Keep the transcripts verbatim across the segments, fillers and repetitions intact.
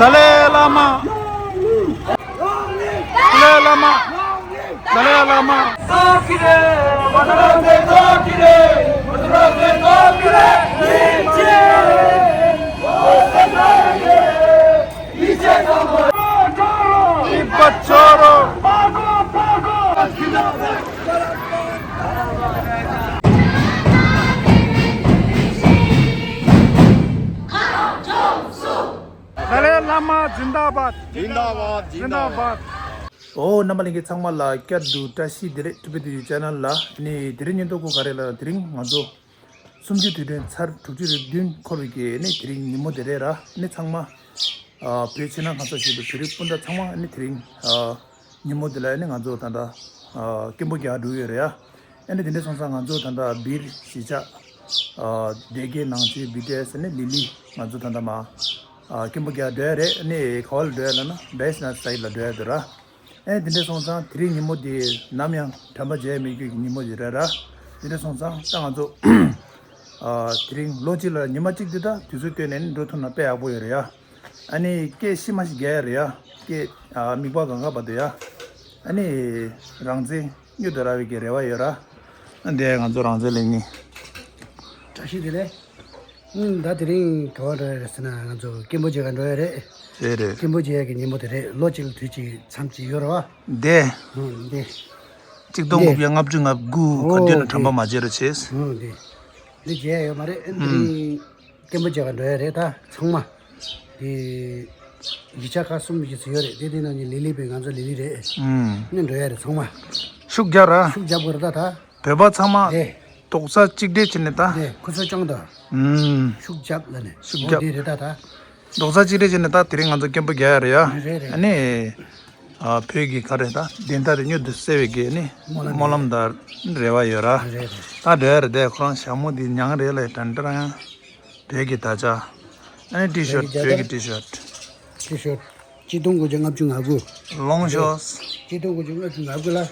ཏཱ་ལའི་བླ་མ། ཏཱ་ལའི་བླ་མ། ཏཱ་ལའི་བླ་མ། ཏཱ་ལའི་བླ་མ་ཛིན་དཱ་བཱད། ཛིན་དཱ་བཱད། ཛིན་དཱ་བཱད། ཨོ་རྣམ་པ་ལྷན་རྒྱས་ཚང་མ་ལ་བསྐྱར་དུ་བཀྲ་ཤིས་བདེ་ལེགས། ཊི་བི་ཊི་ཡུ་ཆེ་ནལ་ལ་ནི་དེ་རིང་ཉིན་ཐོ་གོ་ག་རེ་ལ། དེ་རིང་ང་ཚོ་གསུམ་བཅུའི་དུས་དྲན་ཚར་དྲུག་ཅུ་རེ་བདུན་འཁོར་བའི་གི་ནི་དེ་རིང་ཉིན་མོ་དེ་རེད་ར། ནི་ཚང་མ་ཨ་བོད་ཕྱི་ནང་གང་ས་ཞིག་ཏུ་བོད་རིགས་སྤུན་ཟླ་ཚང་མ་ནི་དེ་རིང་ཨ་ཉིན་མོ་དེ་ལ་ནི་ང་ཚོ་ད་ལྟ་ཨ་སྐད་འབོད་རྒྱག་འགྲོ་ཡོད་རེད་ཡ། ཨ་ནི་དེ་འདྲ་སོང་ཙང་ང་ཚོ་ད་ལྟ་སྦིར་གཞིས་ཆགས་ཨ་སྡེ་དགེ་ནང་ཆེན་བི་ཊི་ཨེས་ནི་ལི་ལི་ང་ཚོ་ད་ལྟ་མ་ཨ་སྐད་འབོད་རྒྱག་འགྲོ་ཡ་རེད། ཨ་ནི་ག་བ་ལ་འགྲོ་ཡ་ལབ་ན་བེས་ནཱཐ་སའིཌ་ལ་འགྲོ་ཡ་འདུག་ར། ཨེ་དེ་འདྲ་སོང་ཙང་དེ་རིང་ཉིན་མོ་དེ་ནམ་ཡང་དྲན་པ་བརྗེད་མི་དགོས་ཀྱི་ཉིན་མོ་ཞིག་རེད་ར། དེ་འདྲ་སོང་ཙང་ད་ང་ཚོ་ཨ་དེ་རིང་ལོ་གཅིག་ལ་ཉི་མ་གཅིག་དེ་ད་དུས་ཚོད་བཏོན་ནས་འགྲོ་ཐུབ་ན་དཔེ་ཡག་པོ་ཡོད་རེད་ཡ། ཨ་ནི་སྐད་ཤི་མ་ཤི་རྒྱག་ཡ་རེད་ཡ། སྐད་ཨ་མིག་པ་གང་ག་བར་དུ་ཡ། ཨ་ནི་རང་བཙན་མྱུར་དུ་རག་པའི་གི་རེ་བ་ཡོད་ར། ཨ་འདི་ང་ཚོ་རང་བཙན་ལེན་ནི། བཀྲ་ཤིས་བདེ་ལེགས། ཨུམ། ད་དེ་རིང་ག་བ་འགྲོ་ཡ་རེད་ཟེར་ན་ང་ཚོ་སྐད་འབོད་བྱེད་ག་འགྲོ་ཡ་རེད། རེད་རེད། སྐད་འབོད་བྱེད་ཡ་གི་ཉིན་མོ་དེ་རེད། ལོ་གཅིག་ལ་དུས་གཅིག་མཚམས་གཅིག་ཡོད་རེད་བ། འདི། ཨུམ། འདི། གཅིག་སྟོང་དགུ་བརྒྱ་ལྔ་བཅུ་ང་དགུ་ག་དུས་ན་དྲན་པ་མ་བརྗེད་རོགས་བྱེད། ཨུམ། འདི། འདི་བརྗེད་ཡ་ཡོད་མ་རེད། ཨ་ནི་དེ་རིང་སྐད་འབོད་བྱེད་ག་འགྲོ་ཡ་རེད་ད་ཚང་མ། དེ་གཞིས་ཆགས་ཁག་གསུམ་བཞི་ཙམ་ཡོད་རེད། དེ་དེ་ནང་ནས་ལི་ལི་བོད་ང་ཚོ་ལི་ལི་རེད། ཨུམ། ནས་འགྲོ་ཡ་རེད་ཚང་མ། ཤུགས་རྒྱག་ར། ཤུགས་རྒྱབ་དགོས་རེད་ད་ད། བོད་པ་ཚང་མ་དེ་རྡོག་རྩ་གཅིག་སྒྲིལ་བྱས་ནས་ད། དེ་ཁོ་ཚོ་སྐྱོང་དང་། ཨུམ། ཤུགས་རྒྱབ་ལ་ནས། ཤུགས་རྒྱབ། འོ་དེ་རེད་ད་ད། རྡོག་རྩ་གཅིག་སྒྲིལ་བྱས་ནས་ད་དེ་རིང་ང་ཚོ་སྐད་འབོད་རྒྱག་ཡ་རེད་ཡ། རེད་རེད། ཨ་ནི། ཨ་བོད་ཀྱི་ག་རེ་ད་བདེན་མཐའ་རེ་མྱུར་དུ་གསལ་བའི་གི་ནི་སྨོན་ལམ་སྨོན་ལམ་དང་རེ་བ་ཡོད་ར། རེད་རེད། ད་འགྲོ་ཡ་རེད་དེ། ཁོ་རང་ཞྭ་མོ་འདི་མྱང་རེད་ལ་དྲན་དྲན་ཡང་། བོད་ཀྱི་དར་ཆ། ཨ་ནི་ཊི་ཤར་ཊི། བོད་ཀྱི་ཊི་ཤར་ཊི། ཊི་ཤར་ཊི། གཅིག་སྟོང་དགུ་བརྒྱ་ལྔ་བཅུ་ང་དགུ། ལོངས་ཤོག། གཅིག་སྟོང་དགུ་བརྒྱ་ལྔ་བཅུ་ང་དགུ་ལ་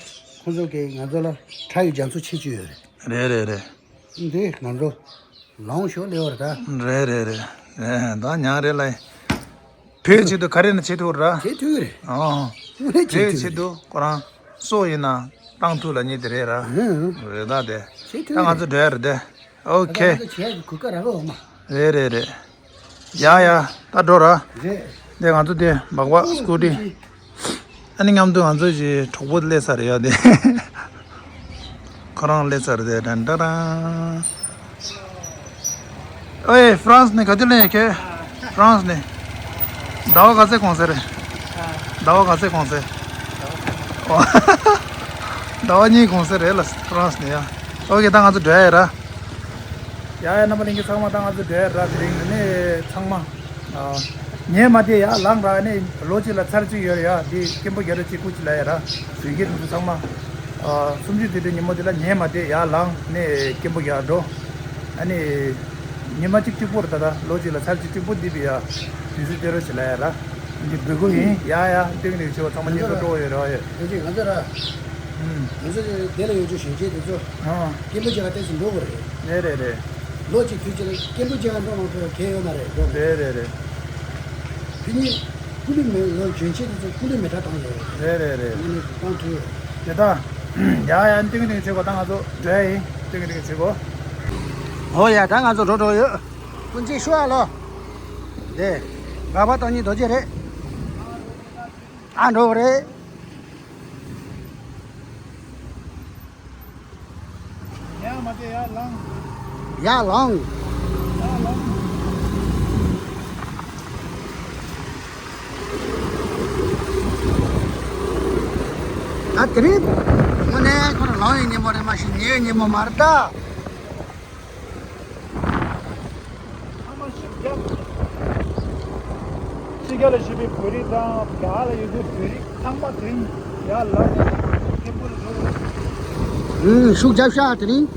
ཁོང་ཚོ་གིས་ང་ཚོ་ལ་ཁྲག་ཡི་རྒྱ་མཚོ་ཆེ་བཅུག་ཡོད་རེད། རེད་རེད་རེད། འདི་ང་ཚོ་ལོངས་ཤོག་ལེའོ་རེད་ད། རེད་རེད་རེད། རེད་ད་མྱང་རེད་ལ། བོད་ཆེད་དུ་ག་རེ་ན་བྱེད་ཐུབ་ར། བྱེད་ཐུབ་རེད། ཨོ། དངོས་གནས་བྱེད་བོད་ཆེད་ཐུབ་དུ་རེད། ཁོ་རང་སྲོག་ཡིན་ན་བཏང་ཐུབ་ལ་ཉེ་དེ་རེད་ར། ཧུམ། རེད་ད་དེ། བྱེད་ཐུབ་ད་ང་རེད། ཚོ་འགྲོ་ཡ་རེད་དེ། ཨོ་ཁེ། ད་ང་ཚོ་བྱེད་ཡ་གི་གོ་སྐབས་རག་གི་ཡོད་མ། རེད་རེད་རེད། ཡ་ཡ། ད་འགྲོ་ར། རེད། དེ་ང་ཚོ་དེ་སྦག་སྦག་སྐུ་ཊི། ཨ་ནི་མཉམ་དུ་ང་ཚོ་གི་གྲོགས་པོ་སླེབས་ས་རེད་ཡ་དེ། ཁོ་རང་སླེབས་ཚར་དེ་ཏན་ཏན་ཏན། ཨོའེ། ཧྥ་རན་སི་ནས་ག་དུས་སླེབས་ཡ་ཁྱེད། ཧྥ་རན་སི་ནས། ཟླ་བ་ག་ཚོད་གོང་ཚད་རེད། ཟླ་བ་ག་ཚོད་གོང་ཚད། ཟླ་བ་གཉིས་གོང་ཚད་རེད་ལ་ཧྥ་རན་སི་ནས་ཡ། ཨོ་ཁེ། ད་ང་ཚོ་འགྲོ་ཡ་ཡིན་ར། ཡ་ཡ། རྣམ་པ་ལྷན་རྒྱས་ཚང་མ་ད་ང་ཚོ་འགྲོ་ཡ་ར། དེ་རིང་ནས་ཚང་མ། ཨ། ཉལ་མ་བསྡད་ཡ་ལངས་ར། ནས་ལོ་གཅིག་ལ་ཚར་གཅིག་ཡོད་རེད་ཡ། འདི་སྐད་འབོད་རྒྱག་རོགས་གཅིག་སྐུ་མཁྱེན་ལ་ཡ་ར། གཞོན་སྐྱེས་དེ་ཚོ་ཚང་མ། ཨ། གསུམ་བཅུའི་དུས་དྲན་ཉིན་མོ་དེ་ལ་ཉལ་མ་བསྡད་ཡ་ལངས་ནས་སྐད་འབོད་རྒྱག་འགྲོ། ཨ་ནི། ཉི་མ་གཅིག་གཅིག་པོ་རེད་ད། ད་ལོ་གཅིག་ལ་ཚར་གཅིག་གཅིག་པོ་འདི་བི་ཡ། དུས་ཚོད་སྟེར་རོགས་བྱེད་ལ་ཡ་ར། འདི་འབོད་སྐུལ་ཡིན། ཡ་ཡ། སྟེང་ནས་ཆེ་བ་ཚང་མ་སྙན་སྒྲོན་སྤྲོ་བོ་ཡོད་རེད་བ་ཡོད། ཡོད་ཅིག་ང་ཚོ་ར། ཨུམ། ང་ཚོ་དེ་ལ་ཡོད་ཅིག་གཞོན་སྐྱེས་དེ་ཚོ། ཨ། སྐད་འབོད་བྱེད་ག་ཏོག་ཙམ་འགྲོ་དགོས་རེད། རེད་རེད་རེད། ལོ་གཅིག་དུས་གཅིག་ལ་སྐད་འབོད་བྱེད་ག་འགྲོ་མ་ཐུབ་གལ་ཡོད་མ་རེད་འགྲོ། རེད་རེད་རེད། དེ་ནི་སྐུ་ལུས་མེད་ལོ་གཞོན་སྐྱེས་དེ་ཚོ་སྐུ་ལུས་མེ་སྲེག་བཏང་ཡོད་རེད། རེད་རེད་རེད། ང་ནི་བཏང་ཐུབ་ཡོད། དེ་ད། ཡ་ཡ། ཏིང་ཏིང་བྱེད་དགོས། ད་ང་ཚོ་འགྲོ་ཡ་ཡིན། ཏིང་ཏིང་བྱེད་དགོས། ཨོ་ཡ། ད་ང་ཚོ་འགྲོ་འགྲོ་ཡོད། སྐུ་མཁྱེན་ཤོག་ཨ་ལོ། དེ། འགག་པ་གཏོང་ཉིད་རྡོ་རྗེ་རེད། ཨ་འགྲོ་གི་རེད། ཡ་མ་དེ་ཡར་ལངས། ཡར་ལངས། ཡར་ལངས། ད་དེ་རིང་དངོས་གནས་ཁོ་རང་ལངས་ཡོད་ཉིན་མོ་རེད་མ་གཞི་ཉལ་ཡོད་ཉིན་མོ་མ་རེད་ད། ཚང་མ་ཤུགས་རྒྱབ། ཕྱི་རྒྱལ་ལ་བཞུགས་པའི་བོད་རིགས་དང་རྒྱ་གར་ལ་ཡོད་པའི་བོད་རིགས་ཚང་མ་དེ་རིང་ཡར་ལངས་ནས་སྐད་འབོད་ལ་འགྲོ་དགོས། ཨུམ། ཤུགས་རྒྱབ་ཤག་དེ་རིང་།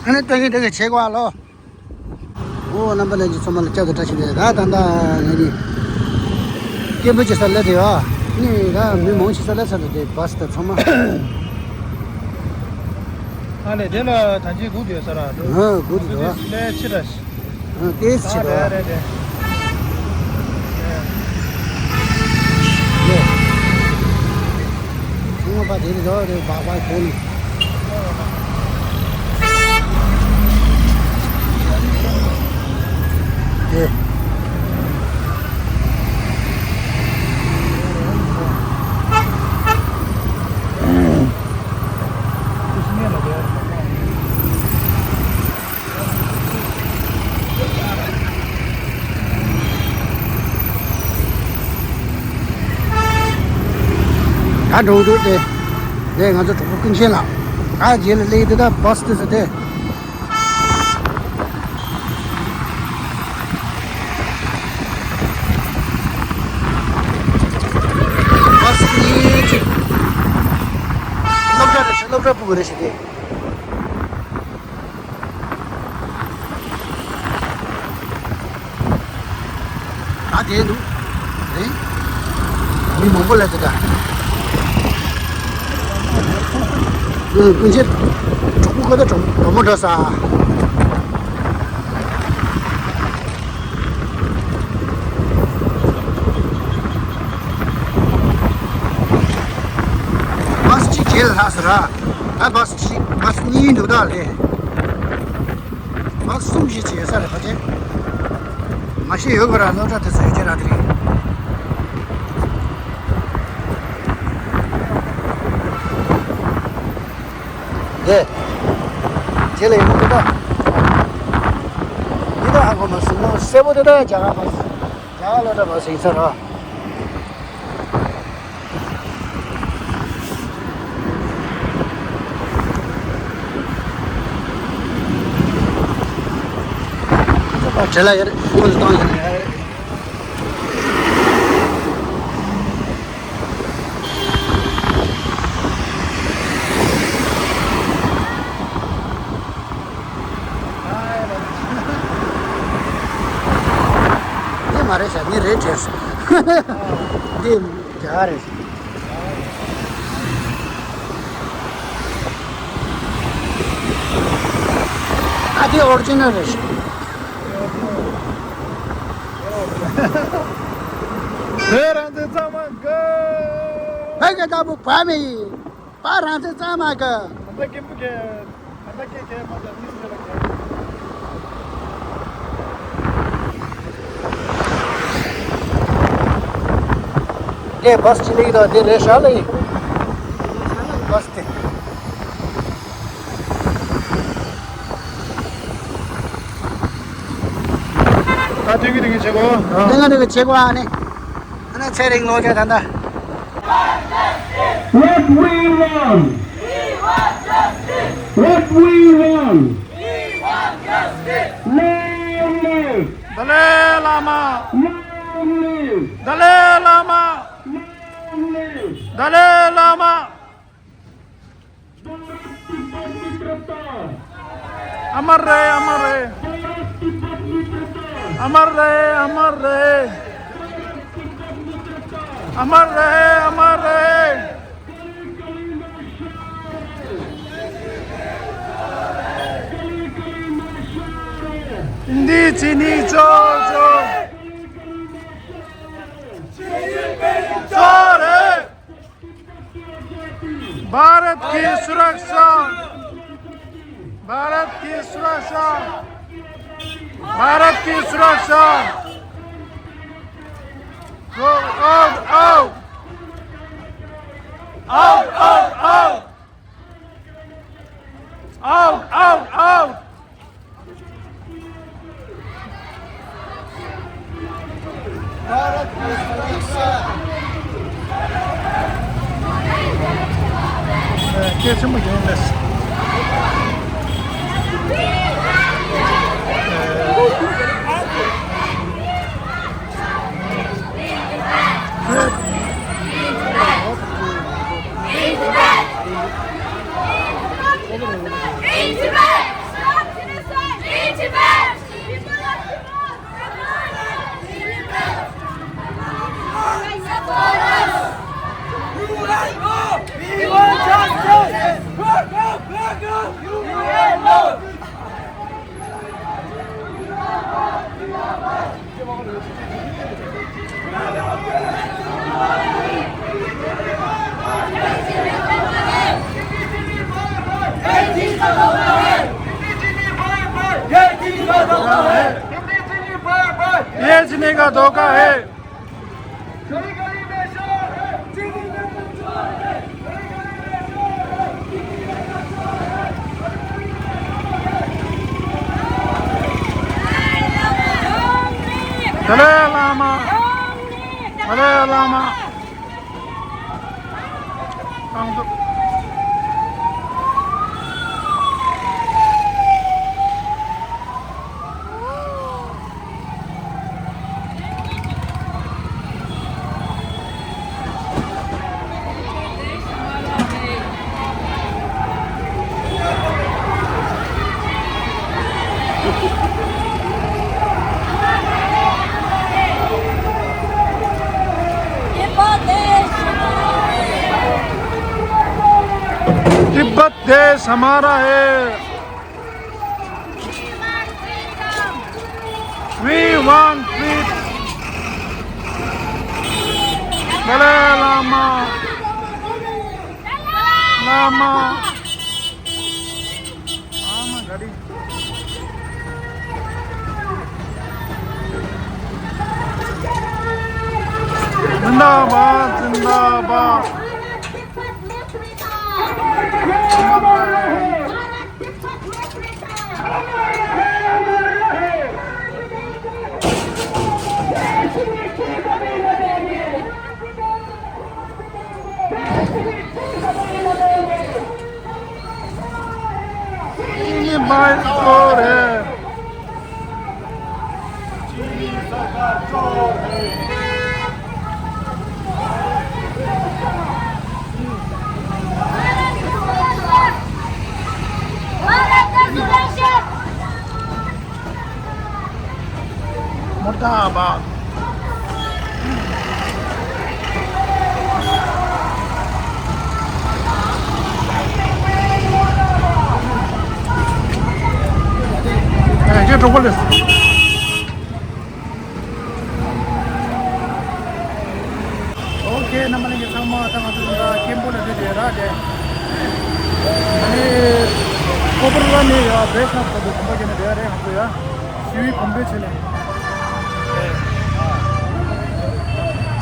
ཨ་ནི་སྟོན་གྱི་འདི་ག་བྱེད་དགོས་ཨ་ལོ། འོ་རྣམ་པ་ལྷན་རྒྱས་ཚང་མ་ལ་བསྐྱར་དུ་བཀྲ་ཤིས་བདེ་ལེགས། ད་ད་ལྟ་ང་གཉིས་སྐད་འབོད་བྱེད་ས་སླེབས་དེ་ཡོད། ནི་ད་མི་མང་ཆེ་ས་སླེབས་ས་རེད་དེ་བ་སི་དང་ཚང་མ། ཨ་ལས་དེ་ལ་ད་ཅི་སྒུག་བསྡད་ས་ར་འདུག་ཨ་སྒུག་བསྡད་ང་ཚོ་ཡོད། དེ་སླེབས་ཕྱི་དྲགས་ཤིག་ཨ་ཏེས་ཆེ་ད་རེད་དོ། རེད་རེད། ཡོད། ཚང་མ་པ་དེ་རེད་དོ་རེད་སྦག་སྦག་གོ་ནི། དེ། ད་འགྲོ་འདུག་སྟེ། དེ་ང་ཚོ་གྲོགས་པོ་ཀུན་མཁྱེན་ལགས། ད་རྗེས་ལ་སླེབས་དེ་ད་བ་སི་དེ་ཟེར་ཏེ། བ་སི་གཉིས་གཅིག་སློབ་གྲྭ་རེད་ཤག་སློབ་གྲྭ་ཕྲུ་གུ་རེད་ཤག་དེ། ད་དེ་འདུག་རེད། མི་མང་པོ་ལ་དེ་ད། ཨུ་ཀུན་མཁྱེན། གྲོགས་པོ་ཁ་ད་གྲོགས་གྲོགས་མོ་འགྲོ་ས། བ་སི་གཅིག་རྗེས་ལ་ལྷག་སོང་ར། ད་བ་སི་གཅིག་བ་སི་གཉིས་འདུག་ད་ལས། བ་སི་གསུམ་བཞི་ཅིག་ཡོད་ས་རེད་ཕལ་ཆེར། མ་ཤེས་ཡོད་ག་ར་སློབ་གྲྭ་དེ་ཚོ་ཡོད་ཀྱི་ར་དེ་རིང་། དེ། དེ་ལ་ཡིན་ནོ་ད། འདི་ད་ཧ་གོ་མ་སོང་ནོ་སེར་པོ་དེ་ད་རྒྱ་གར་བ་སི། རྒྱ་གར་སློབ་གྲྭ་བ་སི་ཡིན་ས་ར། བྲེལ་ལ་ཡར་ཁོ་ཚོ་བཏང་ཡོད། འདི་མ་རེད་ཤག་འདི་རེད་བྲེལ། འདི་རྒྱ་གར་རེད། ཨ་དེ་ཨོ་རི་ཇི་ནལ་རེད། བོད་རང་བཙན་གཙང་མ་དགོས། བོད་ཀྱི་བདག་པོ་བོད་མི་ཡིན། བོད་རང་བཙན་གཙང་མ་དགོས། ད་ལྟ་སྐད་འབོད་གས། ད་ལྟ་སྐད་གས་མ་ད་མི་ཚེ་ལ་གས། དེ་བ་སི་ཅི་ལེགས་དང་དེ་རེད་ཤག་ལེ། བ་སི་དེ། ད་དེ་གི་དེ་གི་བྱེད་གོ། དེ་ང་དེ་གི་བྱེད་གོ་ཨ་ནི། ཨ་ནི་ཚེ་རིང་ལོ་ཆ་ད་ད། What we want? What we want? Long live! Dalai Lama! Long live! Dalai Lama! Long live! Dalai Lama! Bharat तिब्बत मित्रता! अमर रहे, अमर रहे! भारत तिब्बत मित्रता! अमर रहे, अमर रहे! भारत तिब्बत मित्रता! अमर रहे, अमर रहे! गली गली में शोर! गली गली में शोर! हिंदी चीनी चोर, चोर! गली गली में शोर! चोर है! भारत की सुरक्षा, भारत की सुरक्षा, भारत की सुरक्षा। Go, out, out. Out, out, out. Out, out, out. Bharat की सुरक्षा। ཨེ། སྐད་ཆེན་པོ་ཡིན་ལས། ཨེ། In Tibet! ये चीनी का धोखा है। ये चीनी का धोखा है। Dalai Lama. Dalai Lama. Tibet देश हमारा है। We want freedom. Dalai Lama. Lama. जिंदाबाद, जिंदाबाद। चीनी भाई चोर है। चीनी सरकार चोर है। मुर्दाबाद। ए, ये डबल है। ཨོ་ཁེ། རྣམ་པ་ལྷན་རྒྱས་ཚང་མ། ད་ང་ཚོ་ད་ལྟ་སྐད་འབོད་ལ་སླེབས་བསྡད་ཡོད་ར། དེ་ཨ་ནི་ཀོ་པོ་ར་ལ་ནས་ཡ་བེས་ནག་ཐོག་ཏུ་གོམ་པ་བརྒྱབ་ནས་བསྡད་ཡ་རེད། ང་ཚོ་ཡ་ཞི་བའི་གོམ་བགྲོད་བྱས་ནས།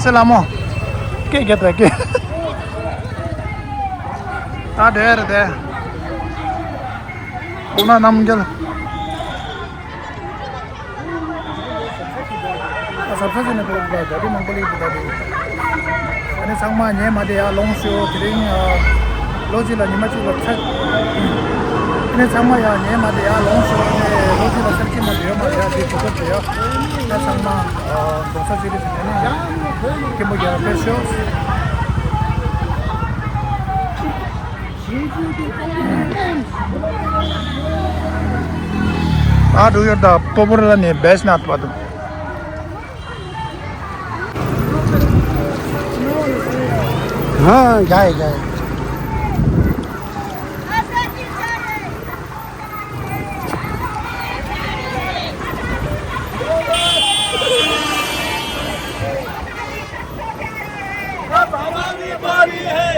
སེ་ལ་མོ། སྐད་རྒྱབ་དང་སྐད། ད་བསྡད་ཡ་རེད་དེ། ཁོང་རྣམ་རྒྱལ། ཨ་ཟབ་ས་ཟིན་ནས་ཕོག་པ་དགའ་པོ་མང་པོ་ལ་ཡིད་དུ་ད་དེ། ཨ་ནི་ཚང་མ་ཉལ་མ་བསྡད་ཡ་ལོངས་ཤོག་དེ་རིང་ཨ་ལོ་གཅིག་ལ་ཉི་མ་གཅིག་ལ་ཚད། ཨ་ནི་ཚང་མ་ཡ་ཉལ་མ་བསྡད་ཡ་ལོངས་ཤོག་ཨ་ནི་ལོ་གཅིག་ལ་ཚད་ཅིག་མ་བསྡད་ཡོད་མ་རེད། ཨ་དེ་གོ་སྐབས་དེ་ཡ། ད་ཚང་མ་ཨ་རྡོག་རྩ་གཅིག་སྒྲིལ་བྱས་ནས་ཨ་ནི་སྐད་འབོད་རྒྱག་ཡ་དཔེ་ཤོག་ད་འགྲོ་ཡོད། ད་པོ་པོ་ར་ལ་ནས་བེས་ནག་ཐོག་ཏུ། हाँ, जाए, जाए। अब हमारी बारी है।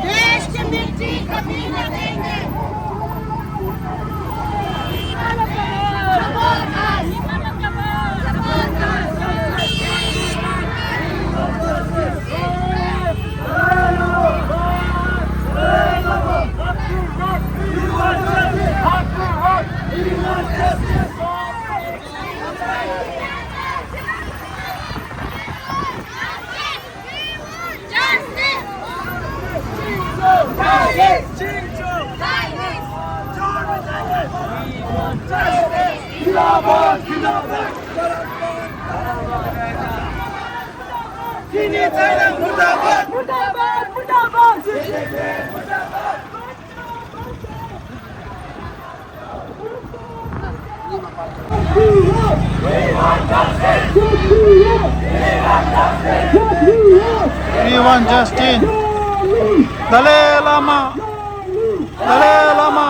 देश की मिट्टी कभी न देंगे। मुर्दाबाद, मुर्दाबाद। We want justice. Dalai Lama. Dalai Lama.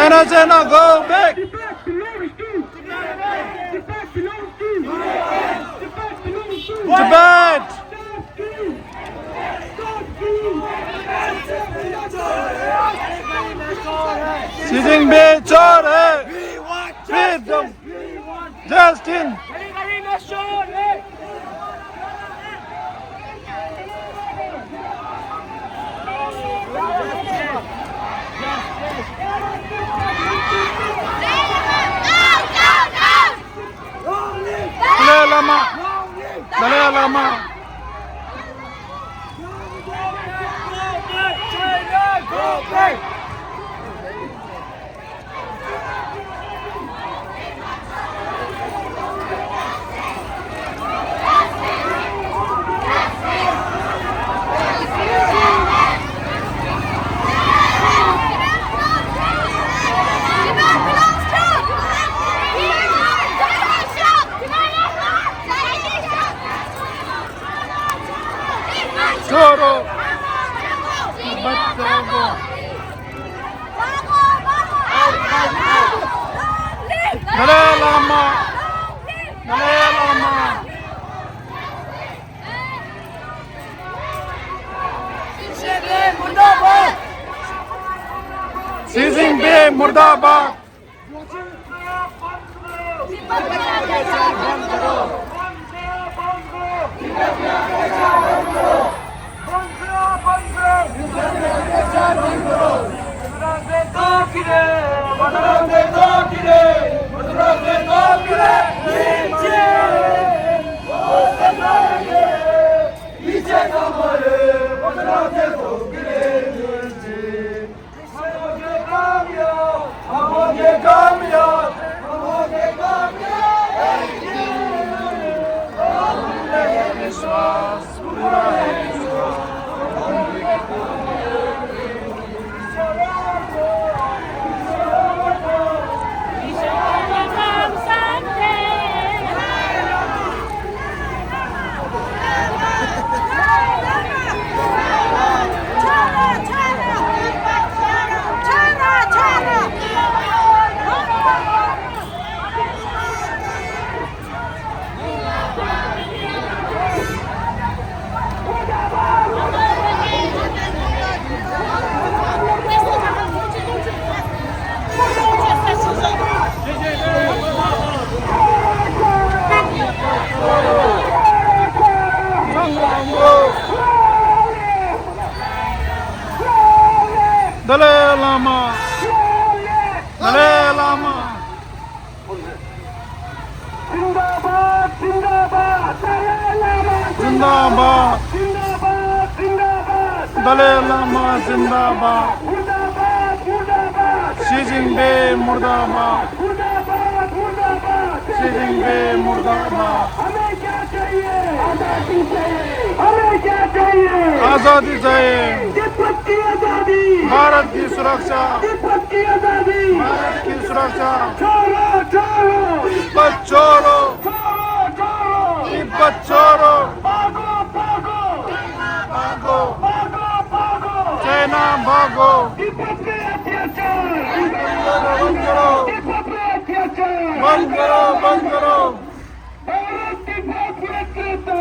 China, China, go back! Tibet belongs to Tibet belongs to Tibet belongs to Tibet! Stop killing! Stop killing! Xi Jinping चोर है! Freedom! Justice! Dalai Lama! Dalai Lama! छोड़ो। बच्चों को। दलाई Lama. Dalai Lama. Xi Jinping मुर्दाबाद। दलाई लामा। दलाई लामा। जिंदाबाद, जिंदाबाद, दलाई लामा जिंदाबाद। जिंदाबाद। जिंदाबाद, जिंदाबाद। दलाई लामा जिंदाबाद। मुर्दाबाद, मुर्दाबाद। शी जिनपिंग मुर्दाबाद। मुर्दाबाद, मुर्दाबाद। शी जिनपिंग मुर्दाबाद। हमें क्या चाहिए? आजादी चाहिए। हमें क्या चाहिए? आजादी चाहिए। तिब्बत की आजादी। भारत की सुरक्षा। तिब्बत की आजादी। भारत की सुरक्षा। छोड़ो, छोड़ो। तिब्बत छोड़ो। छोड़ो, छोड़ो। तिब्बत छोड़ो। भागो, भागो। भागो। भागो, भागो। चाइना भागो। तिब्बत पे अत्याचार। बंद करो, बंद करो। तिब्बत पे अत्याचार। बंद करो, बंद करो। भारत की भव्य त्रिता।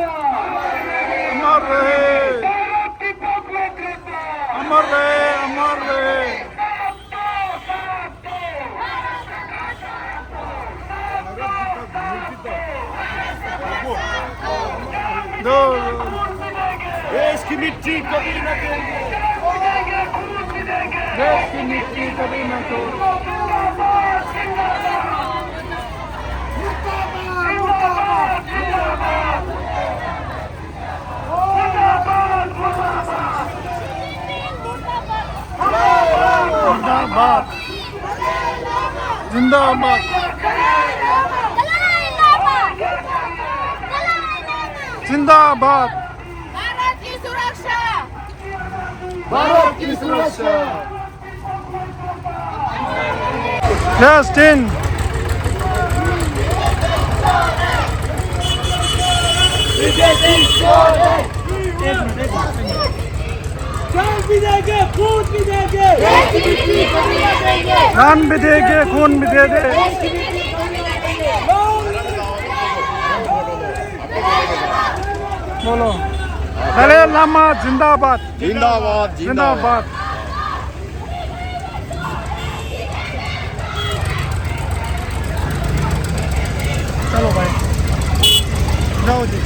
अमर रहे। भारत की भव्य त्रिता। अमर रहे, अमर रहे। दो। देश की मिट्टी कभी न देंगे। देश की मिट्टी कभी न छोड़ो। मुर्दाबाद। जिंदाबाद। जिंदाबाद। भारत की सुरक्षा। भारत की सुरक्षा। Justin. भी देंगे, खून भी देंगे। जान भी देंगे, खून भी दे दे। बोलो, दलाई लामा जिंदाबाद। जिंदाबाद, जिंदाबाद। जिंदाबाद। चलो भाई, जाओ जी।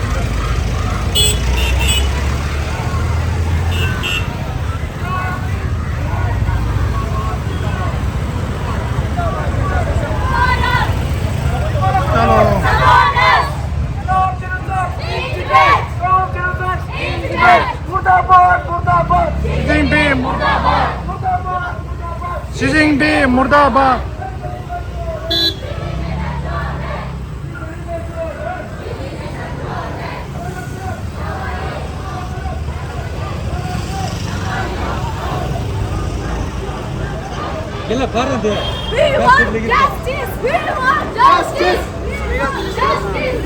चलो। मुर्दाबाद, मुर्दाबाद। शी जिनपिंग मुर्दाबाद। मुर्दाबाद, मुर्दाबाद। शी जिनपिंग मुर्दाबाद। We want justice! We want justice! We want justice!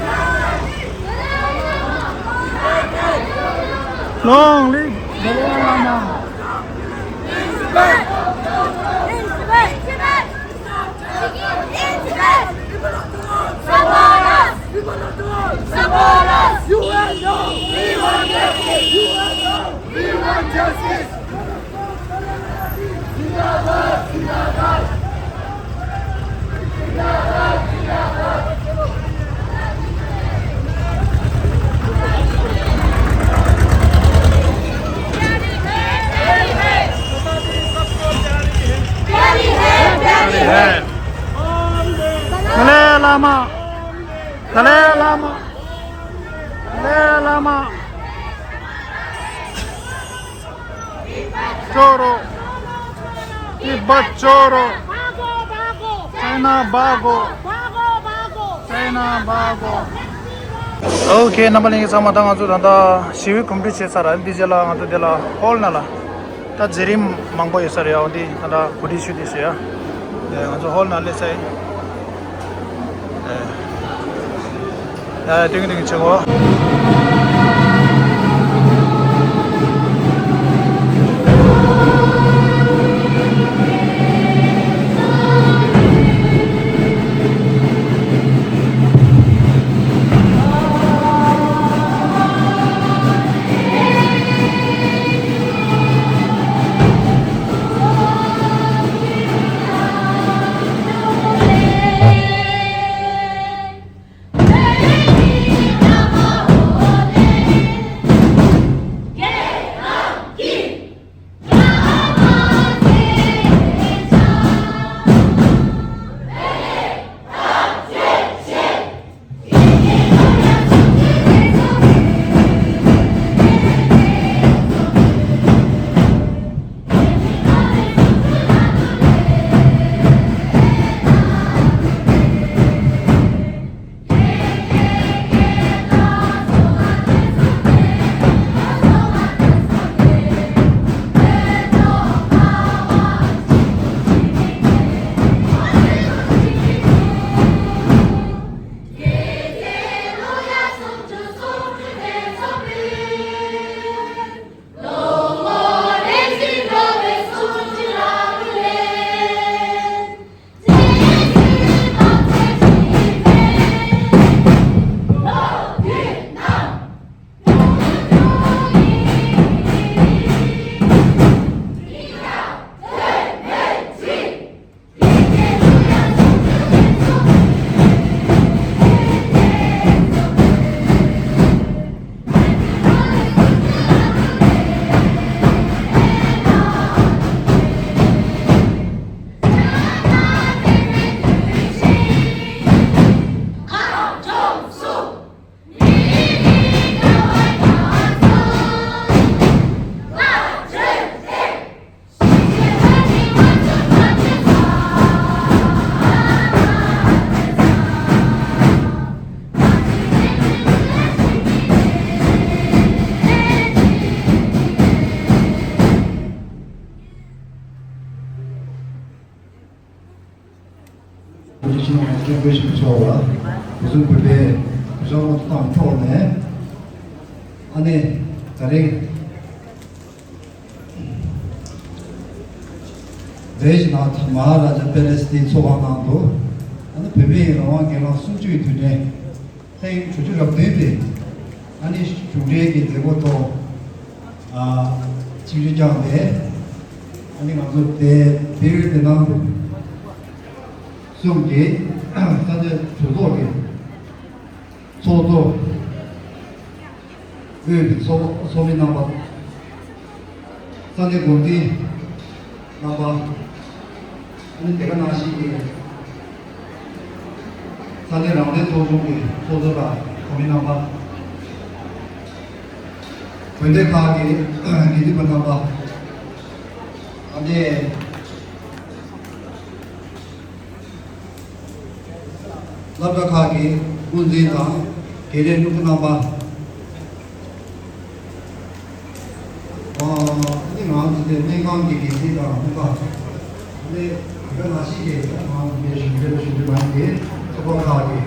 Long live Dalai Lama! Dalai Lama, Dalai Lama, Dalai Lama. चोरो, तिब्बत चोरो। भागो, भागो। चाइना भागो। भागो, भागो। चाइना भागो। ཨོ་ཁེ། རྣམ་པ་ལྷན་རྒྱས་ཚང་མ། ད་ང་ཚོ་ད་ལྟ་ཞི་བའི་གོམས་འདྲིས་བྱས་ཚར། འདི་རྗེས་ལ་ང་ཚོ་འདི་ལ་ཧོལ་ནང་ལ། ད་མཛད་རིམ་མང་པོ་ཡོད་ས་རེད། ཨོ་འདི་ད་ལྟ་གོ་སྒྲིག་ཞུས་ཏེ་བྱས་ཡ། ང་ཚོ་ཧོལ་ནང་སླེབས་ཚར་ཡིན། ཨེ། ཡ་ཡ། ཏིང་ཏིང་བྱེད་དགོས། བོད་ཀྱི་སྤྱི་ནོར་ྋགོང་ས་ྋསྐྱབས་མགོན་ཆེན་པོ་མཆོག་ལ་འབུལ་ཚོགས་གུས་པས་གུས་ཕྱག་སྔོན་དུ་བཏང་ཐོག་ནས། ཨ་ནི་ད་རེས་ རེས་ནང་མ་ཧཱ་རཱ་ཇཱ་པེ་ལེ་སི་ཏི་ཚོགས་ཁང་ནང་དུ། ཨ་ནི་བོད་མིའི་རང་དབང་སྒེར་ལངས་གསུམ་བཅུའི་དུས་དྲན་ཐེངས་དྲུག་ཅུ་རེ་བདུན་པའི་ཨ་ནི་གཞུང་འབྲེལ་གྱི་མཛད་སྒོ་ཐོག་ཨ་ཆིབས་བསྒྱུར་བསྐྱངས་ཏེ། ཨ་ནི་ང་ཚོ་དེ་བིར་དེ་ནང་གསུམ་གྱི་ས་གནས་གྲོས་ཚོགས་ཀྱི་ཚོགས་གཙོ། དབུས་ཀྱི་ཚོགས་ཚོགས་མི་རྣམ་པ། ས་གནས་འགོ་འཛིན་རྣམ་པ། ཨ་ནི་དེ་ག་ནང་བཞིན་གྱི་ས་གནས་རང་བདེན་ཚོགས་ཆུང་གི་ཚོགས་གཙོ་དང་གོ་མི་རྣམ་པ། དགོན་སྡེ་ཁག་གི་དགེ་འདུན་པ་རྣམ་པ། ཨ་ནི། སློབ་གྲྭ་ཁག་གི་དབུ་འཛིན་དང་དགེ་ལས་སློབ་ཕྲུག་རྣམ་པ། ཨ་ནི་ང་ཚོ་དེ་སྨན་ཁང་གི་འགན་འཛིན་དང་སྨན་པ། ཨ་ནི་དེ་ག་ནང་བཞིན་གྱི་ང་ཚོ་དེ་གཞུང་འབྲེལ་གཞུང་འབྲེལ་མ་ཡིན་པའི་ཚོགས་པ་ཁག་གི་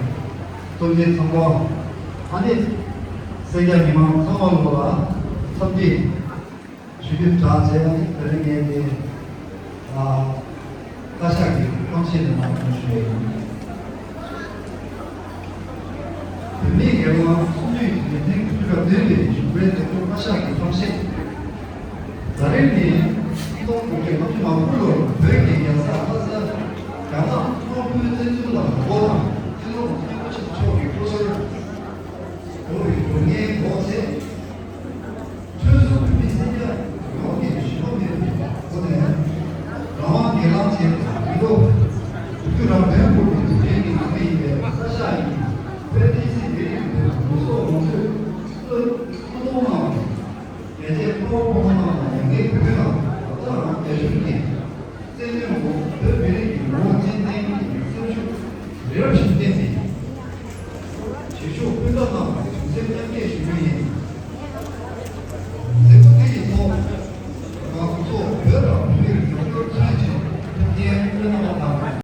གཙོ་འཛིན་ཚང་མ། ཨ་ནི་སེར་སྐྱ་མི་མང་ཚང་མ་ལོ་ལ་འཚམས་འདྲི་ཞུ་རྒྱུ་དྲག་ཆེ་ན་ནི་དེ་རིང་ངས་དེ་ཨ་བཀའ་ཤག་གི་གཏམ་བཤད་དེ་མར་གཏོང་ཞུ་ཡ་ཡིན། བོད་མིའི་སྒེར་ལངས་གསུམ་བཅུའི་དུས་དྲན་ཐེངས་དྲུག་ཅུ་རེ་བདུན་པའི་གཞུང་འབྲེལ་མཛད་སྒོ་བཀའ་ཤག་གི་གཏམ་བཤད། ད་རེས་ནི་ཉིས་སྟོང་དགུ་བརྒྱ་ལྔ་བཅུ་ང་དགུ་ལོར་བོད་ཀྱི་རྒྱལ་ས་ལྷ་ས་རྒྱ་ནག་དམར་པོའི་བཙན་འཛུལ་ལ་ངོ་རྒོལ་དང་སྤྱི་ནོར་༸གོང་ས་༸སྐྱབས་མགོན་ཆེན་པོ་མཆོག་གི་སྐུ་སྲོག་དགོས་པའི་དགོས་ངེས་འགོག་ཆེད། ཁྲོན་གསུམ་བོད་མི་སེར་སྐྱ་ཡོངས་ཀྱིས་ཞུ་གཏུག་མེད་པའི་སྒོ་ནས་རང་དབང་སྒེར་ལངས་བྱས་ཏེ། མི་ལོ་དྲུག་ཅུ་རེ་བདུན་འཁོར་བའི་དུས་དྲན་གྱི་ཉིན་མོ་ཡིན་པའི་བཀའ་ཤག་གིས་བོད་ཏི་སི་བོད་རིགས་བོད་ལུགས་སྲོག་ལོངས་སྤྱོད་གསོ་གཏོང་གནང་བ་དང་། རྒྱལ་གཅེས་གློ་བུར་དཔའ་བོ་རྣམས་ལ་ཡ་ངའི་བོད་དོན་ལ་ད་ལྟ་རང་རྒྱལ་ཤུགས་ཀྱིས་བཙན་གནོན་འོག་བོད་མི་རིགས་ཀྱི་ངོ་བོ་གཅན་གཟན་གྱི་སེམས་ཤུགས་རི་རབ་ཞིག་བསྟན་ཏེ། བྱེད་ཕྱོགས་ཀུན་ད་གནང་བར་དུས་སེམས་མཉམ་སྐྱེད་ཞུ་རྒྱུ་ཡིན།